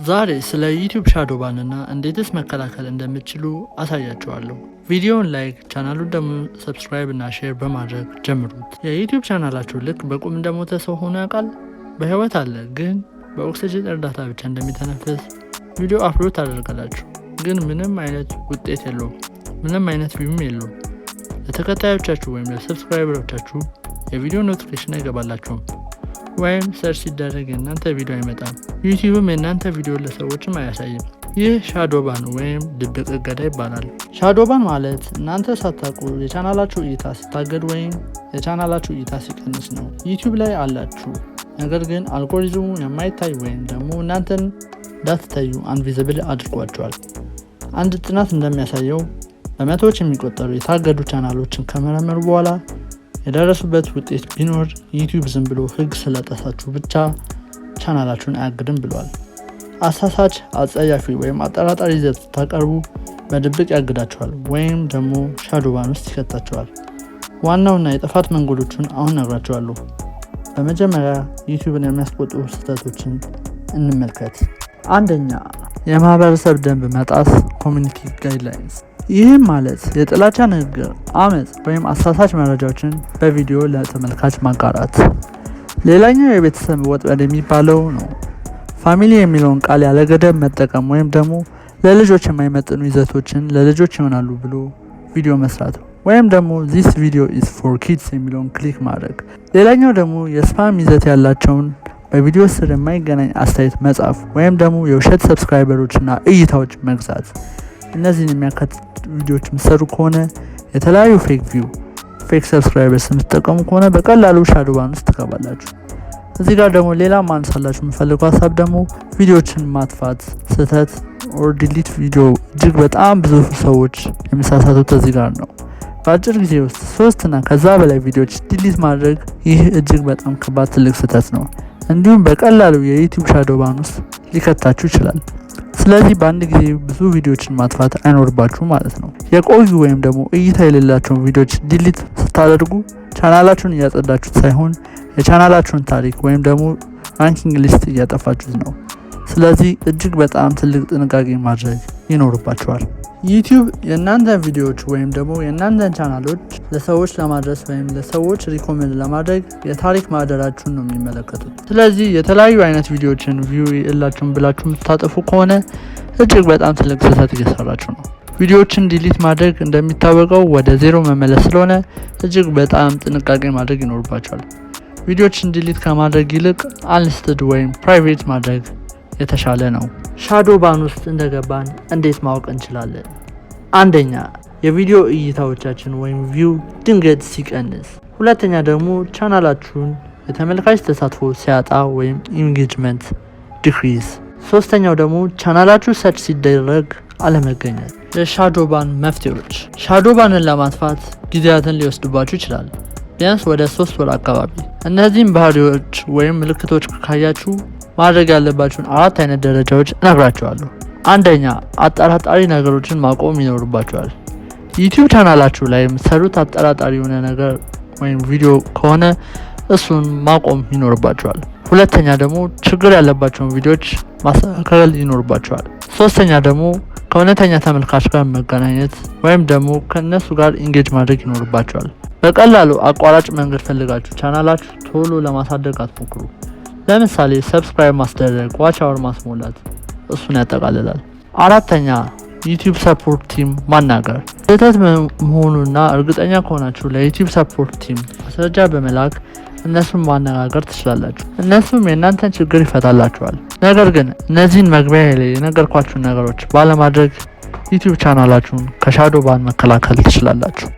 ዛሬ ስለ ዩቲዩብ shadow ban እና እንዴትስ መከላከል እንደምትችሉ አሳያችኋለሁ። ቪዲዮውን like፣ ቻናሉን ደግሞ subscribe እና share በማድረግ ጀምሩት። የዩቲዩብ ቻናላችሁ ልክ በቁም እንደሞተ ሰው ሆኖ ያውቃል? በህይወት አለ፣ ግን በኦክሲጅን እርዳታ ብቻ እንደሚተነፍስ። ቪዲዮ upload ታደርጋላችሁ፣ ግን ምንም አይነት ውጤት የለውም። ምንም አይነት view ም የለውም። ለተከታዮቻችሁ ወይም ለ subscriber ኦቻችሁ የቪዲዮ notification አይገባላቸውም፣ ወይም search ሲደረግ የእናንተ ቪዲዮ አይመጣም። ዩቲዩብም የእናንተ ቪዲዮ ለሰዎችም አያሳይም። ይህ shadow ban ወይም ድብቅ እገዳ ይባላል። Shadow ban ማለት እናንተ ሳታውቁ የቻናላችሁ እይታ ሲታገድ ወይም የቻናላችሁ እይታ ሲቀንስ ነው። ዩቲዩብ ላይ አላችሁ፣ ነገር ግን አልጎሪዝሙ የማይታይ ወይም ደግሞ እናንተን እንዳትታዩ invisible አድርጓችኋል። አንድ ጥናት እንደሚያሳየው በመቶዎች የሚቆጠሩ የታገዱ ቻናሎችን ከመረመሩ በኋላ የደረሱበት ውጤት ቢኖር ዩቲዩብ ዝም ብሎ ሕግ ስለጣሳችሁ ብቻ ቻናላችሁን አያግድም ብለዋል። አሳሳች፣ አጸያፊ ወይም አጠራጣሪ ይዘት ስታቀርቡ በድብቅ ያግዳችኋል ወይም ደግሞ shadow ban ውስጥ ይከታችኋል። ዋናውና የጥፋት መንገዶቹን አሁን እነግራችኋለሁ። በመጀመሪያ ዩቲዩብን የሚያስቆጡ ስህተቶችን እንመልከት። አንደኛ፣ የማህበረሰብ ደንብ መጣስ፣ community guidelines። ይህም ማለት የጥላቻ ንግግር፣ አመፅ ወይም አሳሳች መረጃዎችን በቪዲዮ ለተመልካች ማጋራት። ሌላኛው የቤተሰብ ወጥመድ የሚባለው ነው። Family የሚለውን ቃል ያለ ገደብ መጠቀም ወይም ደግሞ ለልጆች የማይመጥኑ ይዘቶችን ለልጆች ይሆናሉ ብሎ ቪዲዮ መስራት ወይም ደግሞ "This video is for kids" የሚለውን click ማድረግ። ሌላኛው ደግሞ የ spam ይዘት ያላቸውን በቪዲዮ ስር የማይገናኝ አስተያየት መጻፍ ወይም ደግሞ የውሸት subscriber ኦችና እይታዎች መግዛት። እነዚህን የሚያካትት ቪዲዮዎች የምትሰሩ ከሆነ፣ የተለያዩ fake view፣ fake subscribers የምትጠቀሙ ከሆነ በቀላሉ shadow ban ውስጥ ትገባላችሁ። እዚህ ጋር ደግሞ ሌላ ማንሳላችሁ የምፈልገው ሀሳብ ደግሞ ቪዲዮችን ማጥፋት ስህተት or delete video፣ እጅግ በጣም ብዙ ሰዎች የሚሳሳቱት እዚህ ጋር ነው። በአጭር ጊዜ ውስጥ ሶስት እና ከዛ በላይ ቪዲዮዎች delete ማድረግ፣ ይህ እጅግ በጣም ከባድ ትልቅ ስህተት ነው። እንዲሁም በቀላሉ የዩቲዩብ shadow ban ውስጥ ሊከታችሁ ይችላል። ስለዚህ በአንድ ጊዜ ብዙ ቪዲዮዎችን ማጥፋት አይኖርባችሁም ማለት ነው። የቆዩ ወይም ደግሞ እይታ የሌላቸውን ቪዲዮዎች delete ስታደርጉ ቻናላችሁን እያጸዳችሁት ሳይሆን የቻናላችሁን ታሪክ ወይም ደግሞ ranking list እያጠፋችሁት ነው። ስለዚህ እጅግ በጣም ትልቅ ጥንቃቄ ማድረግ ይኖርባችኋል። ዩቲዩብ የእናንተን ቪዲዮዎች ወይም ደግሞ የእናንተን ቻናሎች ለሰዎች ለማድረስ ወይም ለሰዎች recommend ለማድረግ የታሪክ ማህደራችሁን ነው የሚመለከቱት። ስለዚህ የተለያዩ አይነት ቪዲዮዎችን view የላቸውም ብላችሁ የምታጠፉ ከሆነ እጅግ በጣም ትልቅ ስህተት እየሰራችሁ ነው። ቪዲዮዎችን delete ማድረግ እንደሚታወቀው ወደ ዜሮ መመለስ ስለሆነ እጅግ በጣም ጥንቃቄ ማድረግ ይኖርባችኋል። ቪዲዮዎችን delete ከማድረግ ይልቅ unlisted ወይም private ማድረግ የተሻለ ነው። Shadow ban ውስጥ እንደገባን እንዴት ማወቅ እንችላለን? አንደኛ፣ የቪዲዮ እይታዎቻችን ወይም view ድንገት ሲቀንስ፣ ሁለተኛ ደግሞ ቻናላችሁን የተመልካች ተሳትፎ ሲያጣ ወይም engagement decrease፣ ሶስተኛው ደግሞ ቻናላችሁ search ሲደረግ አለመገኘት። የ shadow ban መፍትሄዎች። Shadow ban ን ለማጥፋት ጊዜያትን ሊወስድባችሁ ይችላል፣ ቢያንስ ወደ 3 ወር አካባቢ። እነዚህም ባህሪዎች ወይም ምልክቶች ካያችሁ ማድረግ ያለባችሁን አራት አይነት ደረጃዎች እነግራችኋለሁ። አንደኛ፣ አጠራጣሪ ነገሮችን ማቆም ይኖርባችኋል። ዩቲዩብ ቻናላችሁ ላይ የምትሰሩት አጠራጣሪ የሆነ ነገር ወይም ቪዲዮ ከሆነ እሱን ማቆም ይኖርባችኋል። ሁለተኛ ደግሞ ችግር ያለባቸውን ቪዲዮዎች ማስተካከል ይኖርባችኋል። ሶስተኛ ደግሞ ከእውነተኛ ተመልካች ጋር መገናኘት ወይም ደግሞ ከእነሱ ጋር engage ማድረግ ይኖርባችኋል። በቀላሉ አቋራጭ መንገድ ፈልጋችሁ ቻናላችሁ ቶሎ ለማሳደግ አትሞክሩ። ለምሳሌ subscribe ማስደረግ፣ watch hour ማስሞላት እሱን ያጠቃልላል። አራተኛ፣ ዩቲዩብ support team ማናገር። ስህተት መሆኑና እርግጠኛ ከሆናችሁ ለዩቲዩብ support team ማስረጃ በመላክ እነሱን ማነጋገር ትችላላችሁ። እነሱም የእናንተን ችግር ይፈታላችኋል። ነገር ግን እነዚህን መግቢያ ላይ የነገርኳችሁን ነገሮች ባለማድረግ ዩቲዩብ ቻናላችሁን ከ shadow ban መከላከል ትችላላችሁ።